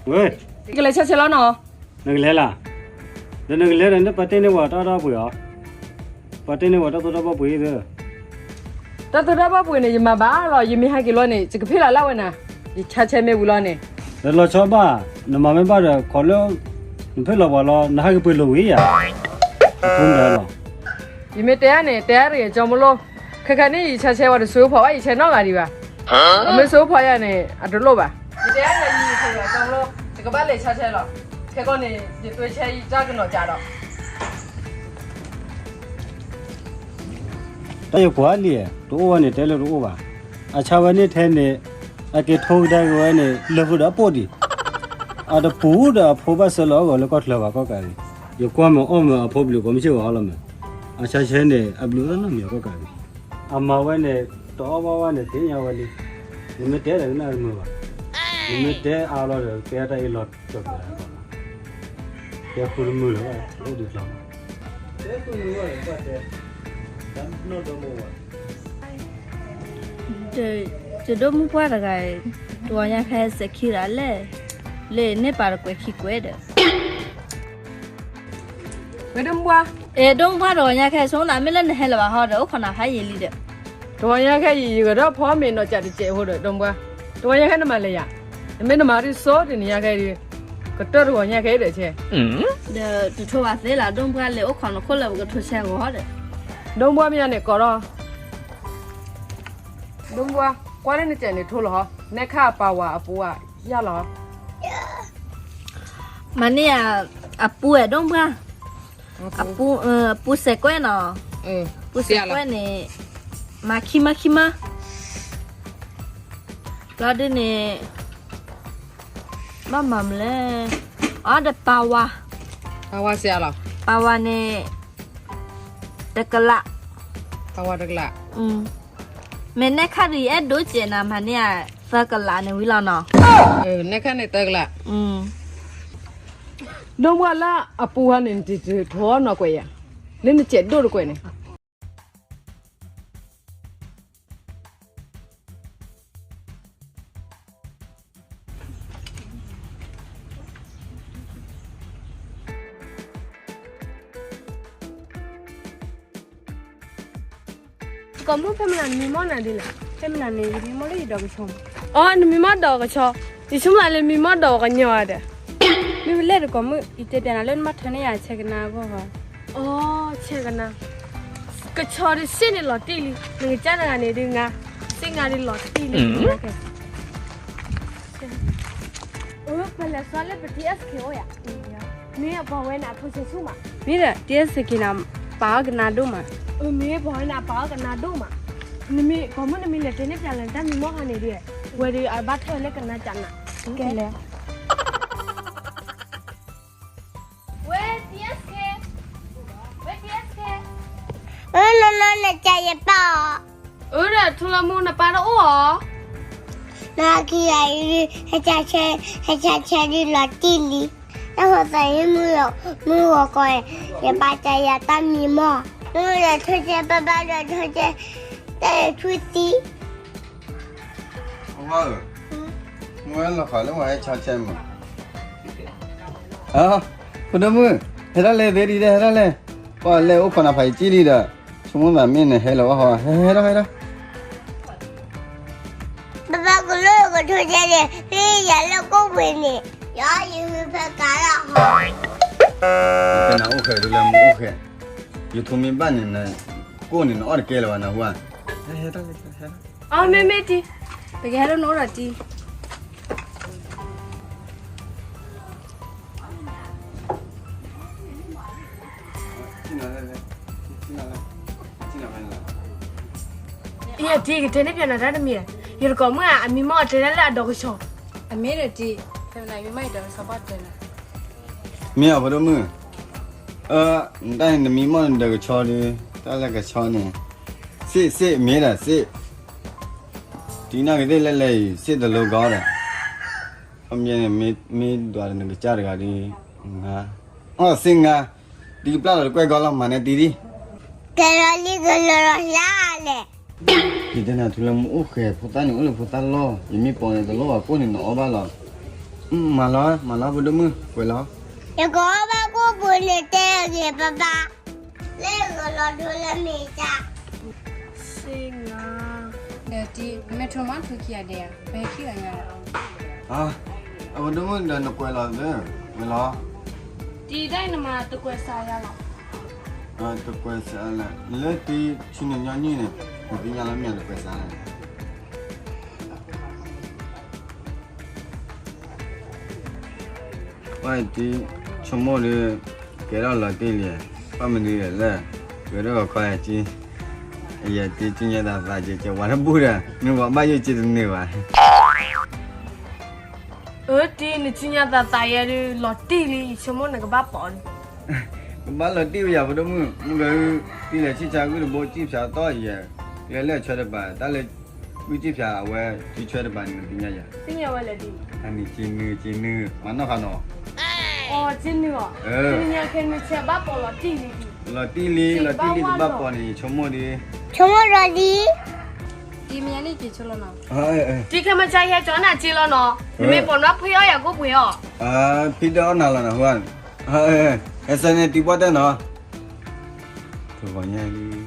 ဝဲ, ယကလဲၤဆါဆဲးလီၤနီၤ. နကလဲၤလၢ်, ဒီးနကလဲၤဒီး နပာ်တ့ၢ်န့ၢ်ဝဲတၢ်တၢ်ဘီပှ့ၤအီၤ, ပာ်တ့ၢ်န့ၢ်ဝဲတၢ်သိၣ်တၢ်ဘီပှ့ၤသၢ. တၢ်သိၣ်တၢ်ဘီပှ့ၤန့ၣ် ယမၤဘၣ်လီၤ, ယမ့ၢ်ဟဲက့ၤလီၤန့ၣ် ယကဖ့ၣ်လီၤလၢဝဲနၤ, ယဆါဆဲးမ့ၢ်ဝံၤလီၤန့ၣ်. ဒီးလီၤဆီဘၣ်, နမၤမ့ၢ်ဘၣ်ဒီး ခီလၢ နဖ့ၣ်လီၤပှၤလီၤ နဟဲက့ၤပှ့ၤလိာ်ဝံၤယၤ, ယဖိမုၣ်လီၤ. ယမ့ၢ်တဲအါန့ၣ် တဲအါတဂ့ၤ ကၠီမလိၣ်, ခဲခါန့ၣ် ယဆါဆဲးဝဲတစူဖီးဘၣ် ယဆဲးနီၢ်ဂၤဒံးဘၣ်, အမ့ၢ်စူဖီးယၤန့ၣ် အတလိၣ်ဘၣ်. ယတဲအါန့ၣ် ယကဘၣ်လဲၤဆါဆဲးလီၤ, ခဲကီန့ၣ် ယသွဲဆဲးယတၢ်ကနီၤကးဒီး တၢ်ယကွၢ်လံ, တအိၣ်ဝဲန့ၣ် တဲလၢတအိၣ်ဘၣ်. အဆါဝဲန့ၣ်ထဲန့ၣ် အက့ၤထိကဒါက့ၤဝဲန့ၣ် လၢဃုာ်ဒီးအပိၢ်ဒံး, အတပူၤဒီးအဖိဘၣ်ဆှၢလီၤအဂီၢ်လၢကီၢ်ချၢဘၣ်ကီၢ်ကးလံ. ယကွၢ်မ့ၢ်အီၣ်မ့ၢ်အဖိဘျုးကိးမုၢ်ဆ့ၣ်ဂီၤလီၤမ့ၢ်, အဆါဆဲးန့ၣ် အဘျုးအီၣ်နီတမံၤကီၢ်ကးလံ. အမၤဝဲန့ၣ် တအီၣ်ဘၣ်ဝဲန့ၣ် သ့ၣ်ညါဝဲလံ. နမ့ၢ်တဲဒီးကနၣ်တမုာ်ဘၣ်, နမ့ၢ်တဲအါလီၤဒီး ကဲတၢ်အ့ၣ်လိာ်ကၠီၤပျး, ကဲဃုတမုာ်လၢၤဘၣ် အိၣ်ဒံးကျီၤ. တဲဃုမုာ်ဝဲဒီး ကွၢ်တဲ, တၢ်နီၢ်ဒီမါဝၤ ဒီး ယဒိၣ်မုၣ်ပှၢ်တဂၤအံၤ, တဂီၤညါခဲစဲးခံဂၤလဲၣ်, လၢန့ၢ်ပာ်တကွဲးခံကွဲးဒီး, ဝဲဒိၣ်မုၣ်ပှၢ်, အဲ ဒိၣ်မုၣ်ပှၢ် တဂီၤညါခဲဆိကမိၣ်သးမ့ၢ်လၢနဟဲလၢၤဘၣ်ဟီဒီး အိၣ်ခိးနၤဖးယံာ်လံဒီး, တဂီၤညါခဲအံၤ ယကဒီးဖီမ့ၤနီၢ်ကၠးတစဲးအဃိဒီး ဒိၣ်မုၣ်ပှၢ်, တဂီၤညါခဲနမၤလဲၤယၤ, နမ့ၢ်နမၤဒ်သိးတနံၤညါခဲဒီး, ကတၢၢ်တဂီၤညါခဲဒီးဆဲး, ဒီးတထိးဘၣ်သ့လၢ် ဒိၣ်မုၣ်ပှၢ် လဲၤအိၣ်ခိးနခိၣ်လၢပကထိးဆဲးဂီၤဒီး, ဒိၣ်မုၣ်ပှၢ်မ့ၢ်န့ၣ်ကိးဒီး ဒိၣ်မုၣ်ပှၢ်, ကွၢ်လၢနစဲးန့ၣ်ထိလီၤဟီ, နဲခါအပာ်ဝၤအပူၤဧါ, ယၢ်လီၤ. မၤန့ၢ်ဧါ, အပူၤအဲၣ်ဒိၣ်မုၣ်ပှၢ်, အပူၤစဲးကွဲးနီၤ, ပူၤစဲးကွဲးန့ၣ်, မၤခံမၢခံမၢ, ဘျီဒုန့ၣ်, ဘၣ်မၤမလဲၣ်, အဒီးပာ်ဝၤ, ပာ်ဝၤစဲးလီၤ, ပာ်ဝၤန့ၣ် တကလး, ပာ်ဝၤတကလး, မ့ၢ်နဲခါဒုးယအဲၣ်ဒိးစဲးနၤ မၤန့ၢ်ဧါ, သၢကလးန့ၣ်ဝံၤလီၤနီၤ, နဲခါန့ၣ်သၢကလး, ဒိၣ်မုၣ်ပှၢ်လၢအပူၤဟီန့ၣ် နတထိးနီၢ်ကွဲးယၤ, လၢနစဲးဒိၣ်တကွဲးန့ၣ် ကိးမုၣ် ဖဲမနုၤနမံမီၢ်နၤဒ်လဲၣ်, ဖဲမနုၤန့ၣ် ယမံမီၢ်လၢယဒီးကဆီ, အိ နမံမီၢ်ဒီးကဆီ, ယဆိကမိၣ်လၢမံမီၢ်ဒီးကညီဧါဒီး, မ့ၢ်ဝဲလဲၣ်တကိးမုၣ် ယတဲပျးနၤလၢနဘၣ်ထၢန့ၢ်ယၤဆဲးကနါအဂီၢ်ဟီ, အိ ဆဲးကနါ, ကဆီဒုးစ့ၢ်န့ၣ်လီၤတံၢ်လံ, နကစၢ်တဂၤန့ၣ်ဒုးငါ, စ့ၢ်ငါဒုးလီၤတံၢ်လံ, ပလဲၤစီလၢပ TSK အိၣ်ယၤ, မ့ၢ်အပှၤဝဲန့ၣ်အဖိဆဲးဆူၣ်မး, မ့ၢ်ဒီး TSK န့ၣ် ပာ်အီၣ်ကနါဒိၣ်မး, မ့ၢ်ပှၤဝဲန့ၣ်အပာ်အီၣ်ကနါဒိၣ်မး, နမ့ၢ်ကိးမုၣ်နမ့ၢ်လဲၤတဲန့ၢ်ပျးလၢနတၢ်မံမီၢ်ခါန့ၣ်ဒီး, ဝဲဒုးအဘၣ်ထွဲလၢကနါကနး, ကလဲၤ ဝဲ TSK, ဝဲ TSK, အၢ လီၤလီၤ နကယပၢ်အီၤ, အၢ ဒီးထူလၢမူနပၢ်တအိၣ်အီၤ, နခံဂၤအံၤ, ဟဲဆါဆဲး, ဟဲဆါဆဲးဒ်လီၤတံၢ်လံ, တၢ်ဟိသးဟံးမုၢ်, မုၢ်ဂီၤကီး, ယပၢ်တဲယၤတၢ်မံမီၢ်, မုၢ်ဒီးထိကဲ ပၢ်ဘၣ်ဒီးထိကဲ, တၢ်အဲၣ်ထူသံ အဝဲဧၢ, မ့ၢ်လီၤဃာ်လၢပှၤဟဲဆါဆဲးမး, ဖိဒိၣ်မုၣ်, ဟဲဒၣ်လဲၣ်သ့ဒံး ဟဲဒၣ်လဲၣ်, ပှၤလဲၤအိၣ်ခိးနၤဖးယံာ်လံဒီး, ဆိကမိၣ်သးမ့ၢ်နဟဲလၢၤဘၣ်ဟီ, ဟဲဒၣ် ဟဲဒၣ် ပဘၣ်ကလိကထိကဲန့ၣ် ဟ့ၣ်ယၤလၢကိၣ်ပှ့ၤန့ၣ်, ယီယမံဖဲကၤလီၤဟီ, ပနၤအိၣ်ဃဲးဒုးလၢမူအိၣ်ဃဲး, ယထိမ့ၢ်ဘၣ်န့ၣ်, ကိၣ်န့ၣ်နအီၣ်တကဲလၢၤဘၣ်နဟူဧါ, ဟဲ အီ မ့မ့ၢ်တံၤ, ပကဟဲလၢနအိၣ်ဒီးတံၤ အံၤတံၤ ကတဲန့ၢ်ပျးနၤတၢ်တမံၤ, ယတကိးမုၣ်ဧါ အမံမီၢ်အတဲဒၣ်လၢအဒီးကဆီ, အမ့ၢ်ဒီးတံၤ, ဖဲမနၤမံမီၢ်အံၤဒီးကဆီဘၣ်တဲနၤ, မ့ၢ်အဖိဒိၣ်မုၣ်, အၢ, နတၢ်န့ၣ်နမံမီၢ်နဒီးကဆီဒီး, တၢ်လၢကဆီန့ၣ်, စ့ၣ် စ့ၣ် မ့ၢ်ဒၣ်စ့ၣ်, တံၤနီၢ်ကသ့ၣ်လဲၣ်လဲၣ်အံၤ စ့ၣ်တလိၤဂီၢ်ဒီး, ခီပညီန့ၣ် မ့ၢ်ဒွးဒီးနကစၢ်တဂၤဒီး, အီၣ်စ့ၣ်ငါ, ဒ်ကပျၢ်လီၤတကွဲၢ်ဂီၢ်လီၤ မၤန့ၢ်တံၤဒံး, ကဲလီၤလံကလီၤလီၤလၢ်လဲၣ်, ယတဲနၤထူလၢမူအိၣ်ဃဲး ဖိသၣ်န့ၣ်အိၣ်လၢဖိသၣ်လီၢ်, ယမ့ၢ်ပိာ်န့ၣ်တလိၣ်ဘၣ်ကိၣ်န့ၣ်နအီၣ်ဘၣ်လီၤ, မၤလီၤ မၤလီၤ ဖိဒိၣ်မုၣ် ကွဲးလီၤ. ယကဘၣ်ကိၢ်ပူၤန့ၣ်တဲဂ့ၤပၢ်ပၢ်, လၢဂီၤလီၤဒိလၢမ့ၢ်တၢ် စ့ငါ, ဒီးတံၤ မ့ၢ်ထိၣ်မးထိၣ်ခံဂၤဒဲးဧါ, ပဟဲခံဂၤညါလီၤ. အဖိဒိၣ်မုၣ်ဒီးနကွဲးလီၤသ့, ကွဲးလီၤ. တံၤတၢ်အံၤနမၤတကွဲးစးယါလီၤ. တကွဲးစးလဲၣ်, လၢတံၤဆူနညီနုၢ်န့ၣ် နသ့ၣ်ညါလၢမ့ၢ်တကွဲးစးလဲၣ်. ပှၤတံၤ ဆိကမိၣ်ဒီး ကဲထီၣ်လီၤတံၢ်လံ, ဘၣ်မနုၤလဲၣ်, ကဲထီၣ်ခီယၤကံ, ယဲတံၤစံၣ်ညီၣ်သးသးကဲကဲ ဝၤတဘူၣ်ဒီး မ့ၢ်ပှၤဘၣ်ယိၣ်က့တန့ၢ်ဘၣ်. အၢ တံၤ နစံၣ်ညီၣ်သးသးယဲဒုး လီၤတံၢ်လံ ယဆိကမိၣ်နကဘၣ်ပိာ်ဒီး ကဘၣ်လီၤတံၢ်ဝဲယၤ ဖိဒိၣ်မုၣ်, မ့ၢ်ဂ့ၤ တံၤလဲၤဆံၣ်ဆါဂုၢ်တဘိ စံၣ်ဖျါသီၣ်ယဲ, ကျဲလၢအဆၢတပၤ တၢ်လၢ ဂုၢ်စံၣ်ဖျါအဝဲ တံၤဆၢတပၤန့ၣ် နသ့ၣ်ညါယၤ, သ့ၣ်ညါဝဲလဲၣ်ဒံး, အန့ၣ်က့နုာ် က့နုာ် မၤနီၣ်ဃာ်နီၤ. အီၤ က့နုာ်အီၤ, တနံၤညါခဲနုာ်ဆဲးဘၣ်ပိာ်လီၤတံၢ်လံဒံး, လီၤတံၢ်လံ လီၤတံၢ်လံ ကဘၣ်ပိာ်န့ၣ် ယဆိကမိၣ်ဒီး, ဆိကမိၣ်လီၤလံ. တံၤမ့ၢ်ယါန့ၣ်က့ဆိလီၤနီၤ, တံၤခဲမုၢ်ဆါဟဲကၠီနၤက့လီၤနီၤ, နမ့ၢ်ပိာ်နီၤဖှံအီၣ်ယၤကိၣ်ပှ့ၤအီၤ, ဖံဒီးအီၣ်နၤလီၤနဟူ, ဟဲစဲန့ၣ်တံၤပှၢ်တဲနီၤ တဂီၤညါ ကဘၣ်ပျံၤ,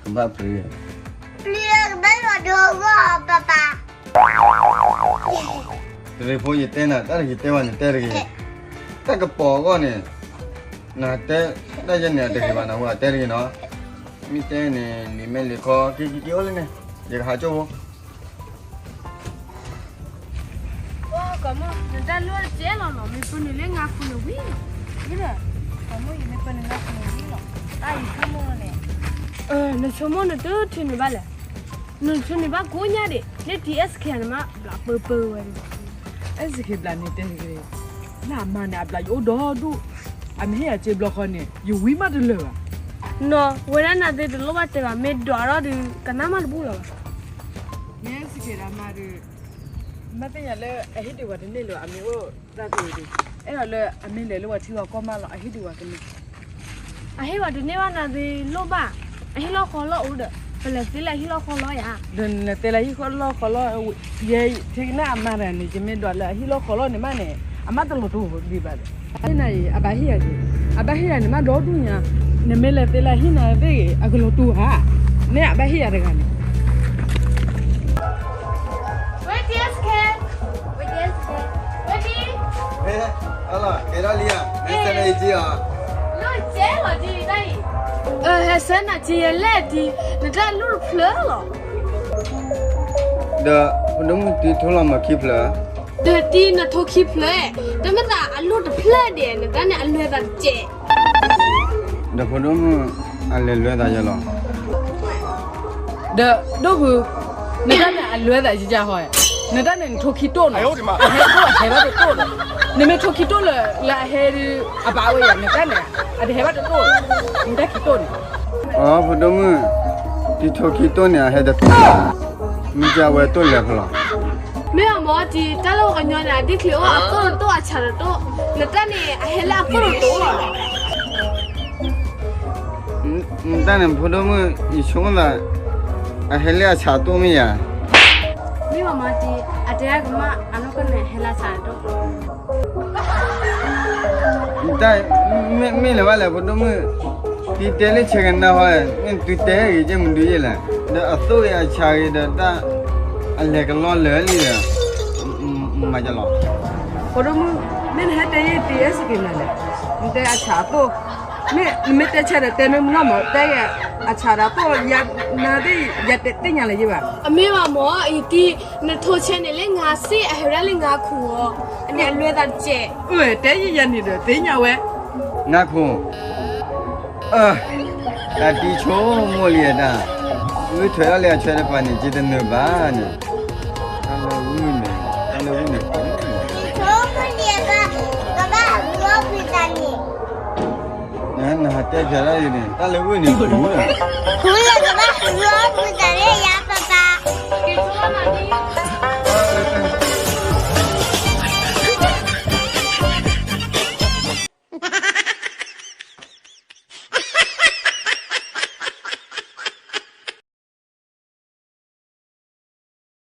ပျံၤကဘၣ်လီၤဒိအဂီၢ်ပၢ်ပၢ်, တရံးဖိယတဲနၤ တၢ်တဂ့ၤတဲဝဲန့ၣ် တဲတဂ့ၤ, တၢ်ကပီၤအဂီၢ်န့ၣ်, နတဲ, တၢ်ယဲန့ၣ် တဂ့ၤဘၣ်နဟူ တဲတဂ့ၤနီၤ, မ့ၢ်တဲန့ၣ် လံာ်မဲာ်လံာ်ခီ က့ၤက့ၤက့ၤအိၣ်လၢန့ၣ်, ယကဟးကၠိဖိ ကိးမုၢ် နတၢ်လီၢ်တကဲလီၤနီၤ, မ့ၢ်ပၢနုာ်လၢငါခိၣ်န့ၣ်ဝံၤလီၤ, ဝံၤလီၤ, ကိးမုၢ် ယမ့ၢ်ပၢနုာ်လၢငါခိၣ်န့ၣ်ဝံၤလီၤ, တၢ်အံၤဆိကမိၣ်လီၤန့ၣ်, နဆိကမိၣ်နတထံၣ်န့ၢ်ဘၣ်လဲၣ်, နဆိကမိၣ်န့ၢ်ဘၣ်ကိးညါဒံး လၢတံၤ SK န့ၣ်မး ဘျးပၢပၢဝဲဒၣ်, SK ဘျးန့ၣ်တဲတဂ့ၤ, လၢအမါန့ၣ် အဘျးယအိၣ်ဒီဒူၣ်, အမ့ၢ်ဟ့ၣ်ယၤစ့ဘျီဃီန့ၣ် ယဝံမးတလၢာ်ဘၣ်, နီၤ ဝဲဒၣ်နၤသ့တလိၣ်ဘၣ်တဲဘၣ် မ့ၢ်ဒွးထီၣ်ဒီး ကနၣ်မးတဘူၣ်လၢၤဘၣ်, မ့ၢ် SK ဒၣ်မါဒီး မ့ၢ်သ့ၣ်ညါလၢအဟ့ၣ်ဒံးဝဲတန့ၢ်လၢၤ အမ့ၢ်အိၣ်တၢ်သ့ဒံး, အဲၣ်ဒိးလၢအမ့ၢ်လဲၤလၢပှၤထံပှၤကီၢ်မးလီၤ အဟ့ၣ်ဒံးဝဲကန့ၢ်, အဟ့ၣ်ဝဲတန့ၢ်ဘၣ်နၤသ့လိၣ်ဘၣ်, အဟံၣ်လီၢ်ဃီလီၢ်အိၣ်ဒီး ပလဲၤသ့လၢအဟံၣ်လီၢ်ဃီလီၢ်ယါ, ဒီးနလဲၤသ့လၢဟံၣ်လီၢ်ဃီလီၢ်, ယဲထံကနၣ်အမါတဂၤန့ၣ် ယမ့ၢ်ဒွးလၢအဟံၣ်လီၢ်ဃီလီၢ်န့ၣ်မးန့ၣ် အမါတလီၤတူာ်ဒံးဘၣ်ဒီး, အဟ့ၣ်နၤအံၤ အဘၣ်ဟ့ၣ်ယၤက့ၤ, အဘၣ်ဟ့ၣ်ယၤန့ၣ်မးဒီဒူၣ်ညါ, နမ့ၢ်လဲၤသ့လၢအဟံၣ်နၤသ့ၣ်ဂ့ၤ အကလီၤတူာ်ဧါ, မ့ၢ်အဘၣ်ဟ့ၣ်ယၤတဂၤန့ၣ် ဝဲဒ် SK, ဝဲဒ် SK, ဝဲဒ်, ဟဲလီၤ ကဲထီၣ်လံဧါ, ဟဲစဲန့ၣ်အံၤက့ၤဧါ, လီၤကဲလီၤဒ်တၢ်အံၤ, ဟဲစဲနၤက့ၤယလဲၣ်ဒ်, နတၢ်လိၣ်တဖျၢၣ်လီၤ, ဒီးဖိဒိၣ်မုၣ်တံၤထိလီၤမၤခံဖျၢၣ်, ဒီးတံၤနထိခံဖျၢၣ်, တမ့ၢ်သးအလိၣ်တဖျၢၣ်ဒံး နတၢ်န့ၣ်အလွဲသးတကဲး ဒီးဖိဒိၣ်မုၣ် အလဲၤလွဲသးယဲလီၤ, ဒီးဒိၣ်ဖု, နတၢ်န့ၣ်အလွဲသးယဲယဲဟီ, နတၢ်န့ၣ်နထိခံတိၢ်နီၤ, အဟဲတိၢ်အဟဲဘၣ်တတိၢ်နီၤ, နမ့ၢ်ထိခံတိၢ်လၢ လၢအဟဲဒုး အဘၣ်ဝဲယၤ နတၢ်န့ၣ် အတဟဲဘၣ်တတိၢ်, နတၢ်ခံတိၢ်န့ၣ် အဖိဒိၣ်မုၣ်, တံၤထိခံတိၢ်န့ၣ် အဟဲတတိၢ်, မ့ၢ်ကဝဲတိၢ်လဲၤဖဲလီၤ, မ့ၢ်အမ့ၢ်တံၤ တၢ်လၢပှၤကညီန့ၣ် အဒ်ချံးအိၣ်အသိၣ်တတိၢ်အဆးတတိၢ်, နတၢ်န့ၣ် အဟဲလၢအသိၣ်တတိၢ်လီၤ, နတၢ်န့ၣ်ဖိဒိၣ်မုၣ် ယဆိကမိၣ်သး အဟဲလၢအဆးတတိၢ်မ့ၢ်ယၤ, မ့ၢ်အမ့ၢ်တံၤ အတဲအကမၣ်အနီၢ်ကီၢ်န့ၣ် ဟဲလၢအဆးတတိၢ် တၢ်, မ့ၢ်လၢၤဘၣ်လဲၣ် ဖိဒိၣ်မုၣ်, တံၤတဲလၢဆဲးကနါဟီ, မ့ၢ်တုၤတဲဂ့ၤကဲမနုၤယဲလဲၣ်, ဒီးအသိၣ်ဂ့ၤအဆးဂ့ၤဒီးတၢ်, အလဲၤကလီလၢာ်လံဒီး, မၤကလီ, ဖိဒိၣ်မုၣ်, မ့ၢ်နဟဲတဲယဲတံၤ SK နၤလဲၣ်, နတဲအဆးအသိၣ်, မ့ၢ်နမ့ၢ်တဲဆဲးဒီးတဲမ့ၢ်မနီၢ်မး တဲဂ့ၤ, အဆးဒီးအသိၣ်ယၤ, နၤသ့ၣ် ယတသ့ၣ်ညါလၢၤယဲဘၣ်, အမ့ၢ်ဘၣ်မ့ၢ်အံၤတံၤ, နထိဆဲးန့ၣ်လၢငါစ့ၢ် အဟဲဝဲဒၣ်လၢငါခိၣ်ဧါ, အန့ၣ်အလွဲသးတကဲး, တဲယဲယၤန့ၣ်ဒီးသ့ၣ်ညါဝဲ, ငါခိၣ် တၢ်တံၤဆိကမိၣ်လံတၢ်, ဂုၢ်ထွဲထီၣ်လၢအဆၢတပၤန့ၣ် က့တနၢၤဘၣ်န့ၣ်, တၢ်လၢဝံၣ်န့ၣ်, တၢ်လၢဝံၣ်န့ၣ်, ကဘၣ်အဘျီဖံးသးန့ၣ်, နဟးတဲဖျါထီၣ်အံၤန့ၣ် တၢ်လၢဝံၣ်န့ၣ် ဃူလီၤ, ဃူလီၤ